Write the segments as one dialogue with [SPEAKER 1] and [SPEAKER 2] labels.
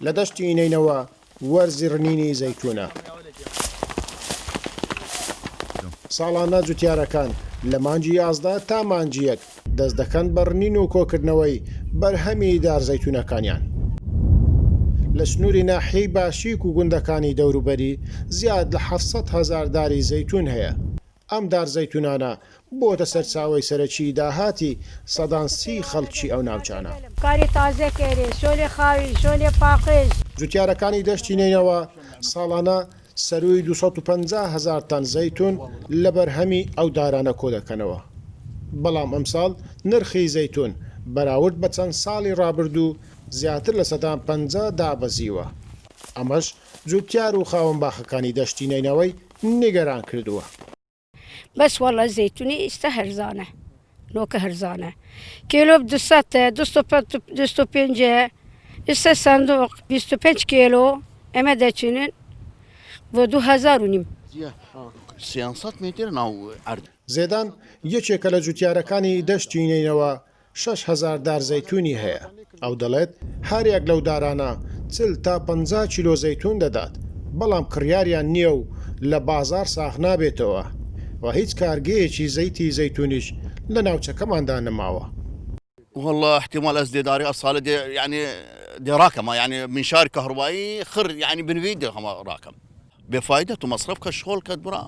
[SPEAKER 1] لە دەشتی نەینەوا وەرزی ڕنینی زەیتوونە. ساڵانە جوتیارەکان لە مانگی 11 تا مانگی یەک دەست دەکەن بە ڕنین و کۆکردنەوەی بەرهەمی دار زەیتوونەکانیان. لە سنووری ناحیەی باشیک و گوندەکانی دەوروبەری زیاد لە 700 هەزار داری زەیتوون هەیە. ئەم دار زەیتوونانە بۆتە سەرچاوەی سەرەکیی داهاتی سەدان سی خەڵکی ئەو ناوچانە.
[SPEAKER 2] کاری تازە کەرێ، شۆلێ خاوی، شۆلێ پاقژ.
[SPEAKER 1] جوتیارەکانی دەشتی نەینەوا ساڵانە سەرووی 250 هەزار تەن زەیتوون لە بەرهەمی ئەو دارانە کۆدەکەنەوە، بەڵام ئەمساڵ نرخی زەیتوون بەراورد بە چەند ساڵی ڕابردوو زیاتر لە سەدان 50 دابەزیوە، ئەمەش جوتیار و خاوەن باخەکانی دەشتی نەینەوای نیگەران کردووە.
[SPEAKER 2] بەس وەڵا زەیتونی ئیستا هەرزانە نۆکە هەرزانە کێلۆ دوسەتە دوست و پێنج ئیستا سندوق 25 کێلۆ ئێمە دەچنن بۆ دوو هەزار و نیم.
[SPEAKER 3] سیانسەد متر ناو عەرد.
[SPEAKER 1] زێدان یەکێکە لە جوتیارەکانی دەشتی نەینەوا 6000 دار زەیتوونی هەیە، ئەو دەڵێت، هەر یەک لەو دارانە 40 تا 50 کیلۆ زەیتوون دەدات، بەڵام کڕیاریان نییە و لە بازاڕ ساغ نابێتەوە و هیچ کارگەیەکی زەیتی زەیتوونیش لە ناوچەکەماندا نەماوە.
[SPEAKER 3] واللە احتمال ئەز دێ دارێ ئەسالە دێ یعنی دێ ڕاکەم یعنی منشار کهربایی خر یعنی بنوی دێ هەمە ڕاکەم بێ فایدە تو مصرف کە شغل کەت برا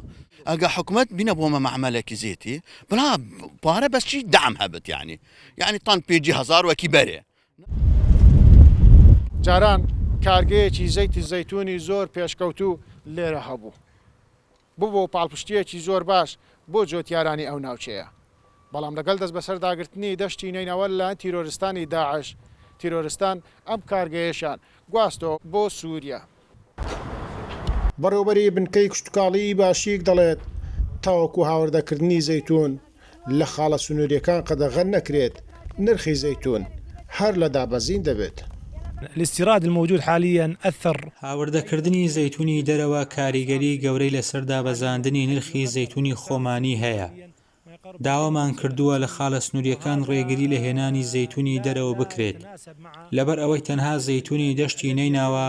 [SPEAKER 3] ئەگە حکومەت بینە بۆمە مەعمەلێکی زێتی بلا پارە بەس چی دەعم هەبت یعنی یعنی تان پێجی هەزار وەکی بەرێ.
[SPEAKER 1] جاران کارگەیەکی زەیتی زەیتوونی زۆر پێشکەوتوو لێرە هەبوو. ببووە پاڵپشتییەکی زۆر باش بۆ جۆتیارانی ئەو ناوچەیە. بەڵام لەگەڵ دەستبەسەرداگرتنی دەشتی نەینەوا لەلایەن تیرۆرستانی داعش، تیرۆرستان ئەم کارگەیەشیان گواستەوە بۆ سووریا. بەڕێوەبەری بنکەی کشتوکاڵیی باشیک دەڵێت، تاوەکو هاوردەکردنی زەیتوون لە خاڵە سنوورییەکان قەدەغە نەکرێت، نرخی زەیتوون هەر لە دابەزین دەبێت.
[SPEAKER 4] الاستیراد الموجود حالیا اثر.
[SPEAKER 5] هاوردەکردنی زەیتونی دەرەوە کاریگەری گەورەی لەسەر دابەزاندنی نرخی زەیتونی خۆمانی هەیە، داوامان کردووە لە خاڵە سنوریەکان ڕێگری لە هێنانی زەیتونی دەرەوە بکرێت، لەبەر ئەوەی تەنها زەیتونی دەشتی نەیناوە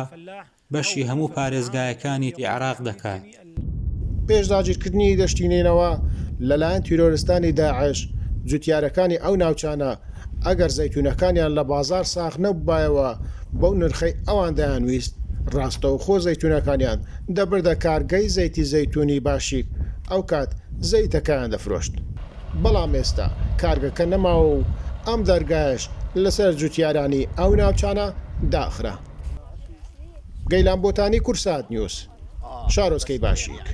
[SPEAKER 5] بەشی هەموو پارێزگایەکانی عێراق دەکات.
[SPEAKER 1] پێش داگیرکردنی دەشتی نەینەوا لەلایەن تیرۆرستانی داعش، جوتیارەکانی ئەو ناوچانە ئەگەر زەیتونەکانیان لە بازاڕ ساغ نەبوبایەوە بەو نرخەی ئەوان دەیانویست، ڕاستەوخۆ زەیتونەکانیان دەبردە کارگەی زەیتی زەیتونی باشیک، ئەوکات زەیتەکەیان دەفرۆشت. بەڵام ئێستا کارگەکە نەماوە و ئەم دەرگایەش لەسەر جوتیارانی ئەو ناوچانە داخرا. گەیلان بۆتانی، کوردسات نیوز، شارۆچکەی باشیک.